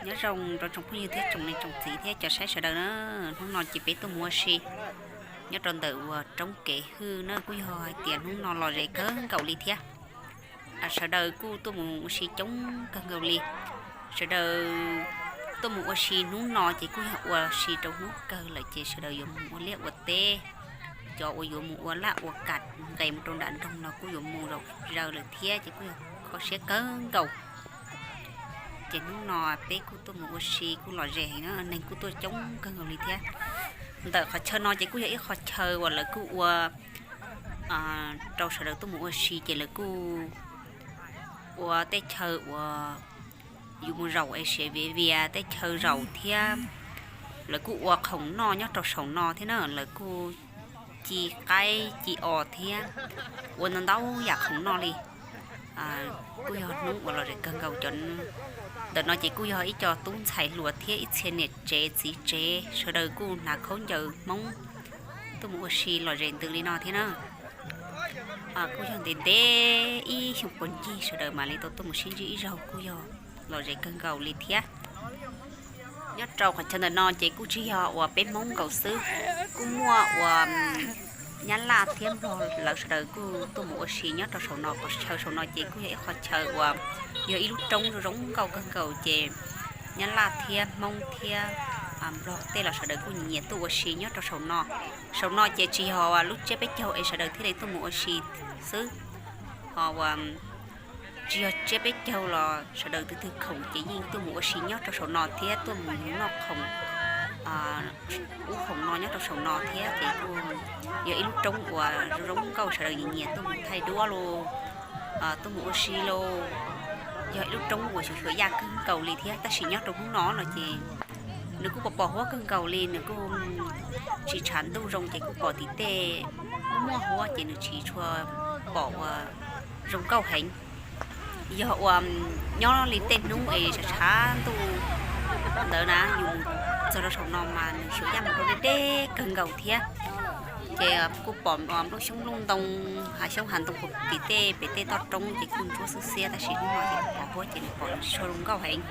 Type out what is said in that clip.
Nyob zoo rau tsoom phooj ywg thiab tsoom niam tsoom txiv thiab cov saib sawv daws na. Hnub no ces peb tuaj mus ua si nyob rau ntawm uas roob kev hwj na, kuj yog hais tias hnub no los zem kawg nkaus li thiab. Sawv daws kuj tuaj mus ua si coob kawg nkaus li. Sawv daws tuaj mus ua si hnub no ces kuj yog ua si rau hnub kawg lawm ces sawv daws yuav mus ua liaj ua teb. Cov uas yuav mus ua laj ua kam nqes mus rau nram nroog no kuj yuav mus zaum zaws lawm thiab ces kuj yog kho siab kawg nkaus. Ces hnub no peb kuj tuaj mus ua si kuj lom zem heev na, neeg kuj tuaj coob kawg nkaus li thiab. Ntawm qhov chaw no ces kuj yog ib qhov chaw uas lawv kuj ua rau sawv daws tuaj mus ua si ces lawv kuj ua tej chaw uas yus mus zaum es siav viav vias tej chaw zaum thiab. Lawv kuj ua khoom noj nyob rau saum no thiab na, lawv kuj ci qaib ci os thiab ua ntau ntau yam khoom noj li. Kuj yog hnub uas lom zem kawg nkaus cov. Ntawm no ces kuj yog ib co tub ntxhais hluas thiab ib txhia niam tsev txiv tsev sawv daws kuj hnav khaub ncaws Hmoob tuaj mus ua si lom zem ntws li no thiab na. Kuj yog ntev ntev ib xyoos puag ncig sawv daws mam li tau tuaj mus sib ntsib ib zaug kuj yog lom zem kawg nkaus li thiab. Nyob rau qhov chaw ntawm no ces kuj tsis yog uas peb Hmoob nkaus xwb, kuj muaj uas Nyab Laj thiab Nplog lawv sawv daws kuj tuaj mus ua si nyob rau saum no. Qhov chaw saum no ces kuj yog ib qhov chaw uas yog ib lub roob zoo zoo nkauj kawg nkaus ces Nyab Laj thiab Hmoob thiab Nplog tej los sawv daws kuj nyiam tuaj ua si nyob rau saum no. Saum no ces tsis yog lub tsiab peb caug es sawv daws thiaj li tuaj mus ua si xwb, ho uas tsis yog tsiab peb caug los sawv daws twg twg khoom ces yeej tuaj mus ua si nyob rau saum no thiab tuaj mus noj khoom ub khoom no nyob rau saum no thiab ces kuj yog ib lub roob uas zoo zoo nkauj sawv daws nyiam nyiam tuaj mus thaij duab los tuaj mus ua si los. Yog ib lub roob uas xyuam xyuam yaj kawg nkaus li thiab tab sis nyob rau hnub no no ces nws kuj pos pos huab kawg nkaus li, nws kuj tsis tshav ntuj zoo ces kuj pom tim tej muaj huab ces nws tsis tshua pom uas zoo nkauj heev. Yog uas nyob li tej hnub es tshav tshav ntuj ntawd na yus mus txog rau saum no mas nws xyuam yaj mus rau deb deb kawg nkaus thiab. Ces kuj pom nplooj xyoob nplooj ntoo, hav xyoob hav ntoo puag tim tej pem tej toj roob ces kuj ntsuab xwb xiab tab sis hnub no ces pos huab ces nws pom nws tsis tshua zoo nkauj heev.